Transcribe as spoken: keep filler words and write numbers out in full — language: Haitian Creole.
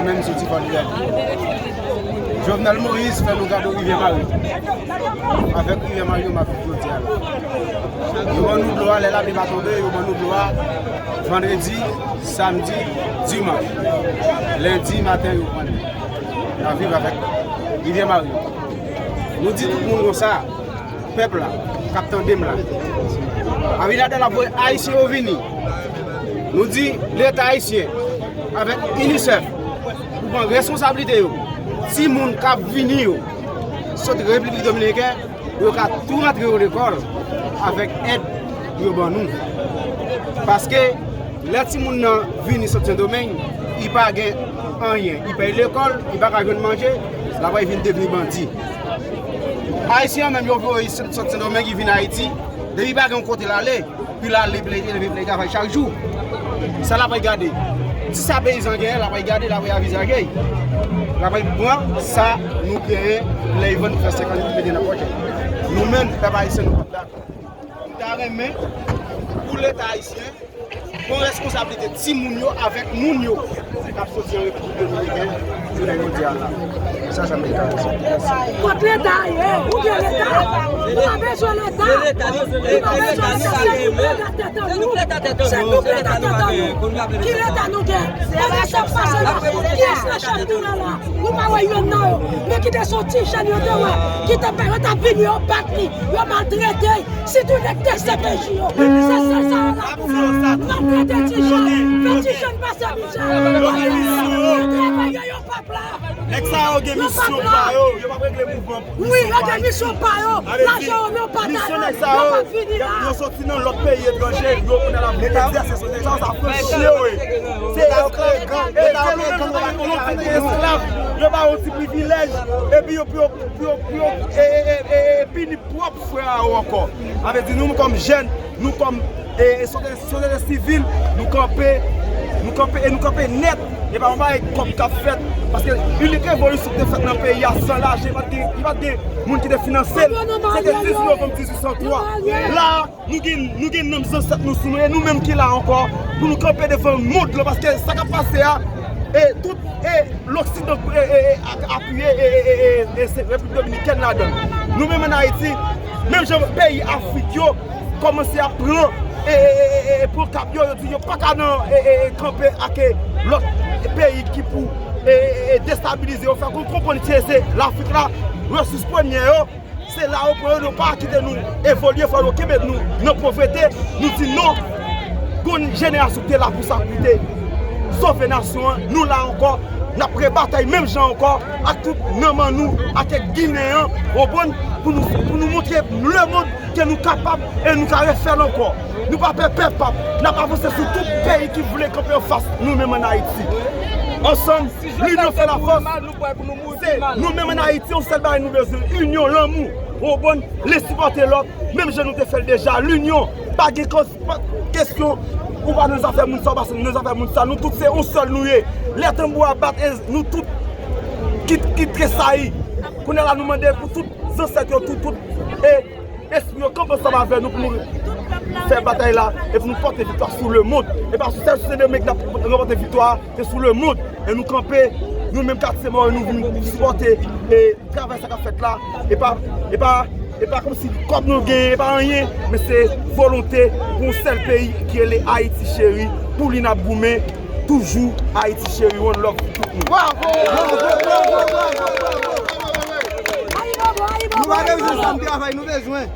Menm soti Fò Libète. Jovenel Moïse fè nou kado Rivyè Mayo. Avèk Rivyè Mayo, m ap viv jodi a la. Yo ban nou dlo a, lè lapli pa tonbe, yo ban nou dlo a vandredi, samdi, dimanch. Lendi maten, yo pran nou. N ap viv avèk Rivyè Mayo. Nou di tout moun konsa, pèp la k ap tande m la. Abinader ap voye Ayisyen yo vini. Nou di Leta ayisyen avèk UNICEF pou pran responsablite yo. Timoun k ap vini yo sot Repiblik Dominiken, yo ka tou rantre yo lekòl avèk èd yo ban nou. Paske lè timoun nan vini sot Sendomeng, li pa gen anyen. Li pèdi lekòl, li pa ka jwenn manje, l ap vin devni bandi. Ayisyen an menm, yo voye sot Sendomeng, li vin Ayiti. Depi pa gen yon kote l ale, pou l ale, pou l leve, pou l travay chak jou. Sa l ap gade. Ti sa peyizan genyen, l ap gade, l ap anvizaje. L ap pran sa nou genyen, lè li vann, fè senkant mil, mete nan pòch. Nou menm, pèp ayisyen, nou p ap dakò. Nou ta renmen pou Leta ayisyen pran responsablite timoun yo avèk moun yo k ap soti an Repiblik Dominikèn jounen jodi a la. Sa, sa m te ka di. Kot Leta ye? Ou gen Leta? Nou pa bezwen Leta. Nou pa bezwen Leta. Se nou k Leta tèt an nou. Se nou k Leta tèt an nou. Ki Leta nou gen? Kounye a sa k pase la, kiyès nan chanm nou la? Nou pa wè yonn nan yo. Men kite se yon ti jèn yo te wè. Ki te pè, yo t ap vini, yo bat li, yo maltrete. Sitou nèg D C P J yo. Se sèl sa yo la pou fè. Maltrete ti jèn. Fè ti jèn pase mizè. Yo gen misyon yo. Travay yo, yo p ap la. Nèg sa yo gen misyon pa yo. Yo p ap regle mouvman. Wi, yo gen misyon pa yo. Lajan yo, men yo pa ta yo. Yo p ap vini la. Yo soti nan lòt peyi etranje. Yo konnen la pou egzèse sou nèg sa yo, sa fè chye yo ye. Se esklav. E se nou menm nou pa konn nou se esklav. Yo ba yo ti privilèj. Epi yo, pou yo, pou yo, pou yo, e, e, e, e, e, pini pwòp frè a yo ankò. Sa vle di nou kòm jèn, nou kòm, e, e, sosyete, sosyete sivil, nou kanpe, nou kanpe, e nou kanpe nèt. E pa yon bagay kòb k ap fèt, paske inik revolisyon ki te fèt nan peyi a san lajan, li pa t gen, li pa t gen moun ki te finanse l. Se te diz novanm dizuit san twa. La, nou gen, nou gen nanm zansèt nou sou nou, e nou menm ki la ankò, pou nou kanpe devan mond lan, paske sa k ap pase a, e tout, e Loksidan, e, e, e, ap-, apiye, e, e, e, e, e, se Repiblik Dominikèn ladan l. Nou menm ann Ayiti, menm jan peyi Afrik yo kòmanse ap pran, e, e, e, e, e, pran kab yo, yo di yo pa ka nan, e, e, e, kanpe ak, e, lòt peyi ki pou, e, e, e, destabilize yo, fè konprann ke se Lafrik la, resous premyè yo, se la yo pran yo, nou pa kite nou evolye, fò nou kenbe nou nan povrete, nou di non. Gon jenerasyon ki te la pou sa, pou te sove nasyon an, nou la ankò, n ap rebatay menm jan ankò, ak tout nanm an nou, ak Ginen an, w konprann, pou nou, pou nou montre lemonn ke nou kapab e nou ka refè l ankò. Nou pa pè pèp, n ap avanse sou tout peyi ki vle kanpe anfas nou menm ann Ayiti. Ansanm, linyon fè lafòs. Se nou menm ann Ayiti, yon sèl bagay nou bezwen, inyon, lanmou, w konprann, le sipòte lòt, menm jan nou te fè l deja, linyon, pa gen kòz, pa kesyon, ou pa nan zafè moun sa, ou pa nan zafè moun sa, nou tout se yon sèl nou ye. Lè tanbou a bat, e nou tout ki, ki tresayi. Kounye a la, nou mande pou tout zansèt yo, tout, tout, e espri yo kanpe ansanm avè nou pou nou fè batay la e pou nou pote viktwa sou lemonn. E pa sou sèl sou Sendomeng n ap ranpòte viktwa a, se sou lemonn. E nou kanpe, nou menm Katye Mawon, nou vin sipòte e travay sa k ap fèt la. E pa, e pa, e pa kòmsi kòb nou genyen, e pa anyen, men se volonte pou yon sèl peyi ki rele Ayiti cheri, pou li n ap goumen toujou. Ayiti cheri, one love pou tout moun. Bravo! Bravo, bravo, bravo, bravo, bravo. Nou pa bezwen zam, travay nou bezwen.